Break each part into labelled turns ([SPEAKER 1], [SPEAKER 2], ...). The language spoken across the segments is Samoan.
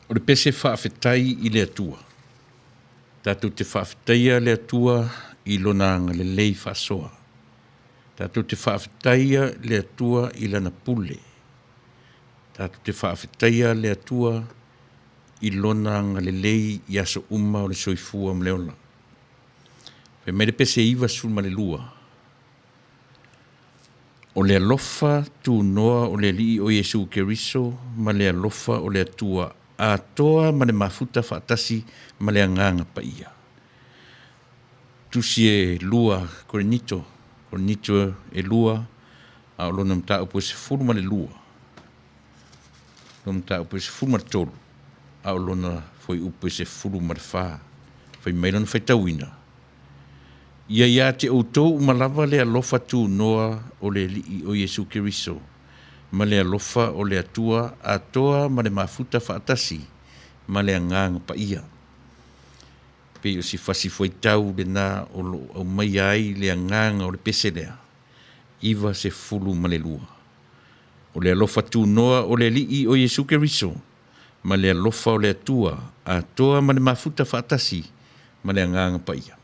[SPEAKER 1] O le pese faafetai i le Atua. Tatou te faafetaia le Atua i Lona agalelei faasoa. Tatou te faafetaia le Atua i Lana pule. Tatou te faafetaia le Atua i Lona agalelei i aso uma o le soifua ma le ola. Fai mai le pese 92, O le alofa tunoa o le Alii o Iesu Keriso ma le alofa o le Atua atoa ma le mafuta faatasi ma le Agaga Paia. Tusi e lua Korinito, Korinito e lua, a o lona mataupu e 12, lona mataupu e 13, a o lona fuaiupu e 14. Fai mai lona faitauina, Ia ia te outou uma lava le alofa tunoa o le Alii o Iesu Keriso, ma le alofa o le Atua atoa ma le mafuta faatasi ma le Agaga Paia. Pei o si fasi fuaitau lena o lo o aumaia ai le agaga o le pese lea, 92. O le alofa tunoa o le Alii o Iesu Keriso ma le alofa o le Atua atoa ma le mafuta faatasi ma le Agaga Paia.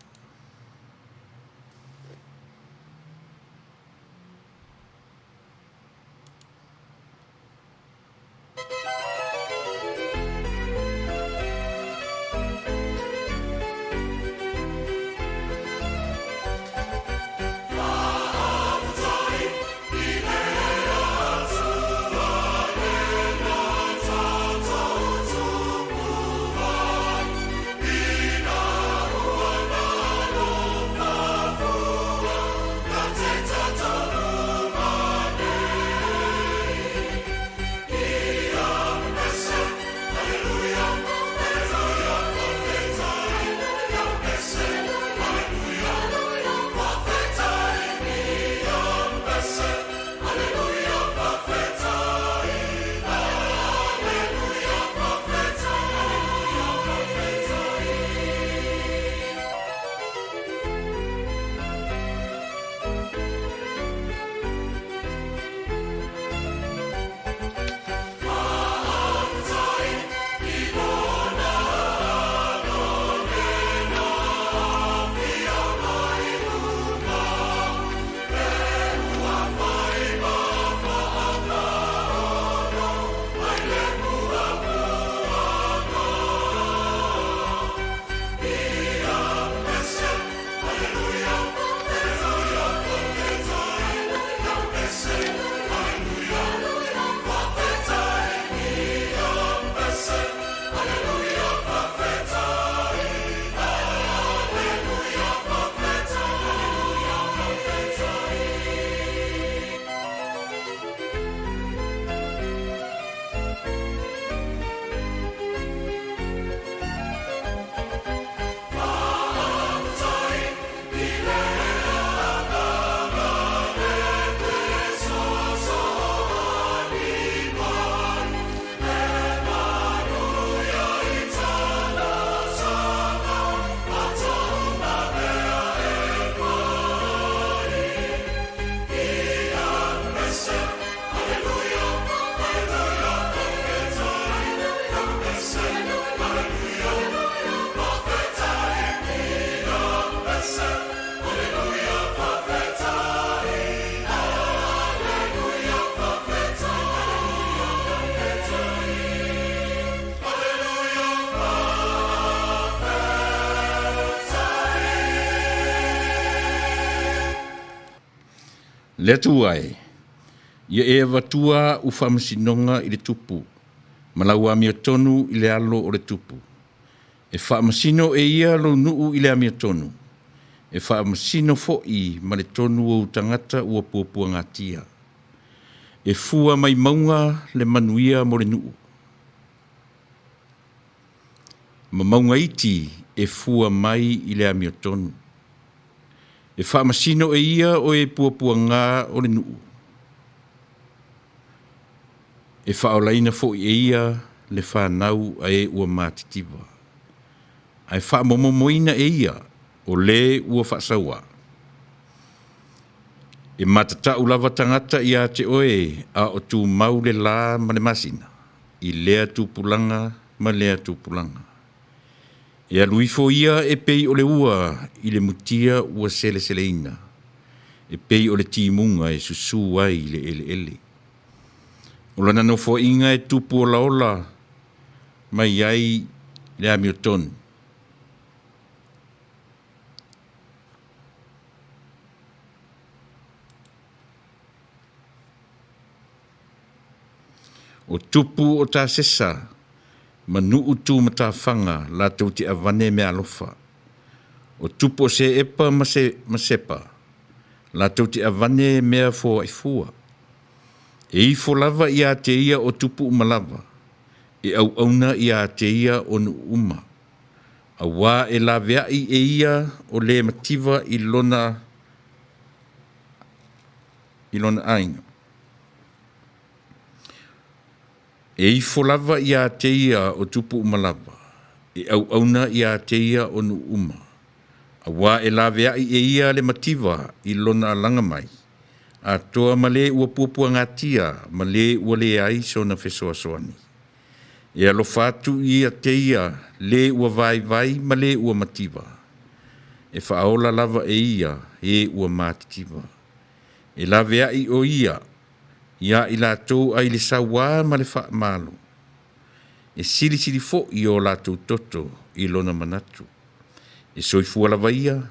[SPEAKER 1] Le Atua e, ia e avatua a'u faamasinoga i le Tupu, ma lau amiotonu i le alo o le Tupu. E faamasino e ia lou nuu i le amiotonu, e faamasino foi ma le tonu ou tagata ua puapuagatia. E fua mai mauga le manuia mo le nuu, ma mauga iti e fua mai i le amiotonu. E faamasino e ia o e puapuaga o le nuu, e faaolaina foi e ia le fanau a e ua matitiva, ae faamomomoina e ia o le ua faasauā. E matatau lava tagata ia te oe a o tumau le lā ma le masina i lea tupulaga ma lea tupulaga. E alu ifo ia e pei o le ua i le mutia ua seleseleina, e pei o le timuga e susu ai i le eleele. O lana nofoaiga e tupu olaola mai ai le amiotonu. O tupu o Tasesa ma nuu tumatafaga latou te avane meaalofa. O tupu o Seepa ma Sepa latou te avane mea foaifua. E ifo lava ia te ia o tupu uma lava, e auauna ia te ia o nuu uma, aua e laveai e ia o le mativa i lona aiga. E ifo lava ia te ia o tupu uma lava, e auauna ia te ia o nuu uma, aua e laveai e ia le mativa i lona alaga mai, atoa ma le ua puapuagatia ma le ua leai sona fesoasoani. E alofa atu ia te ia le ua vaivai ma le ua mativa, e faaola lava e ia e ua matitiva. E laveai o ia ia i latou ai le saua ma le faamalo, e silisili foi o latou toto i lona manatu. E soifua lava ia,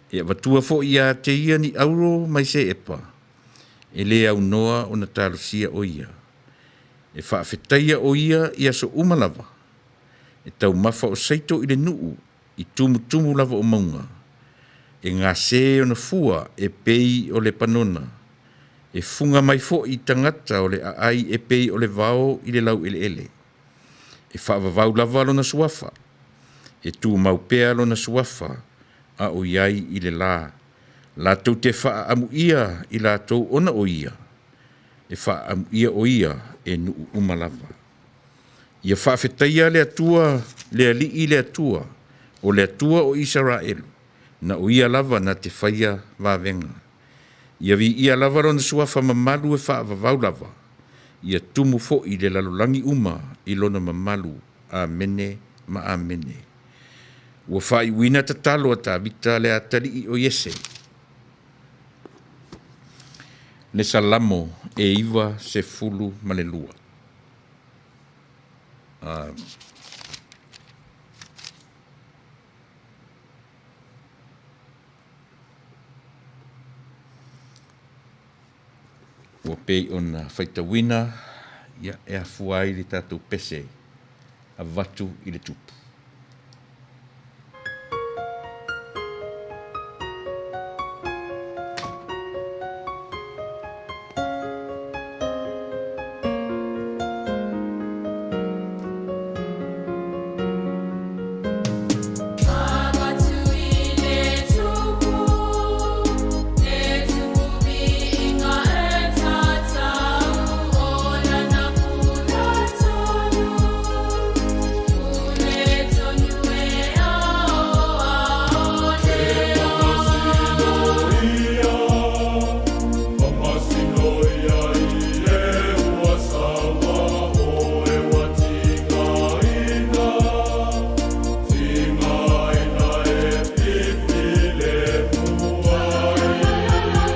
[SPEAKER 1] e avatua foi ia te ia ni auro mai Seepa, e le aunoa ona talosia o ia. E faafetaia o ia i aso uma lava, e taumafa o seito i le nuu i tumutumu lava o mauga, e gase ona fua e pei o le panona, e fuga mai foi tagata o le aai e pei o le vao i le laueleele. E faavavau lava lona suafa, e tumau pea lona suafa a o i ai i le la. Latou te faaamuia i latou ona o ia, e faaamuia o ia e nuu uma lava. Ia faafetaia le Atua, le Alii le Atua, o le Atua o Isaraelu, na o ia lava na te faia vavega. Ia viia lava lona suafa mamalu e faavavau lava, ia tumu foi le lalolagi uma i lona mamalu. Amene ma Amene. Ua faaiuina tatalo a Tavita le atalii o Iese. Le Salamo e 92. Ua pei ona faitauina, ia, e afua ai le tatou pese avatu i le Tupu.